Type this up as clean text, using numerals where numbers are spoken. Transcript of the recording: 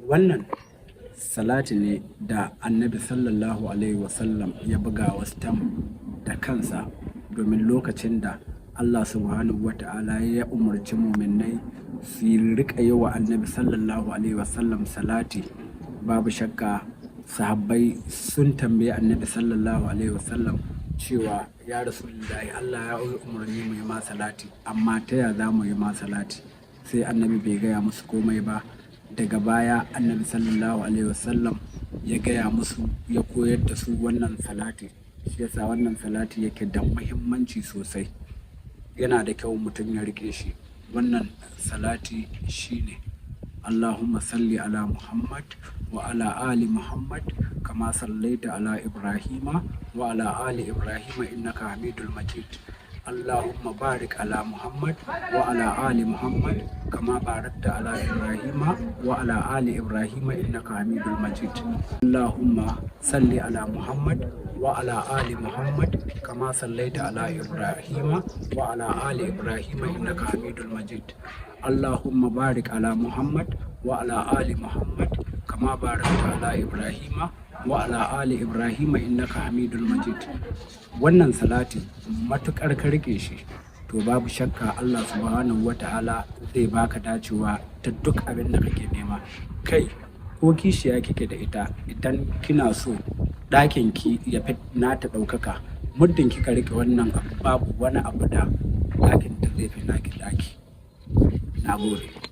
Wannan salati ne da Annabi Sallallahu Alaihi Wasallam ya buga wa stamp da kansa, domin lokacin da Allah Subhanahu wa Ta'ala ya umarci muminai su riƙa yi wa Annabi Sallallahu Alaihi Wasallam salati, babu shakka sahabbai sun tambayi Annabi Sallallahu Alaihi Wasallam cewa, "Ya Rasulullahi, Allah ya yi umarni mu yi ma salati, amma ta ya za mu yi ma salati?" Sai Annabi bai gaya musu komai ba. Daga baya Annabi Sallallahu Alaihi Wasallam ya gaya musu, ya koyar da su wannan salati. Shi yasa wannan salati yake da muhimmanci sosai. Yana da kyau mutum ya riƙe shi. Wannan salati shine: Allahumma salli ala Muhammad wa ala ali Muhammad kama sallaita ala Ibrahima wa ala ali Ibrahima innaka Hamidul Majid. Allahumma barik ala Muhammad wa ala ali Muhammad kama barakta ala Ibrahima wa ala ali Ibrahima innaka Hamidul Majid. Allahumma salli ala Muhammad wa ala ali Muhammad kama sallaita ala Ibrahima wa ala ali Ibrahima innaka Hamidul Majid. Allahumma barik ala Muhammad wa ala ali Muhammad kama barakta ala Ibrahima wa ala ali Ibrahima innaka Hamidul Majid. Wannan salati, matukar ka rike shi, to babu shakka Allah Subhanahu wa Ta'ala zai baka dacewa ta duk abin da kake nema. Kai, ko kishiya kike da ita, idan kina so ɗakin ki ya fi nata ɗaukaka, muddin kika rike wannan abu, babu wani abu da ɗakin ta zai fi naki ɗaki. Na gode.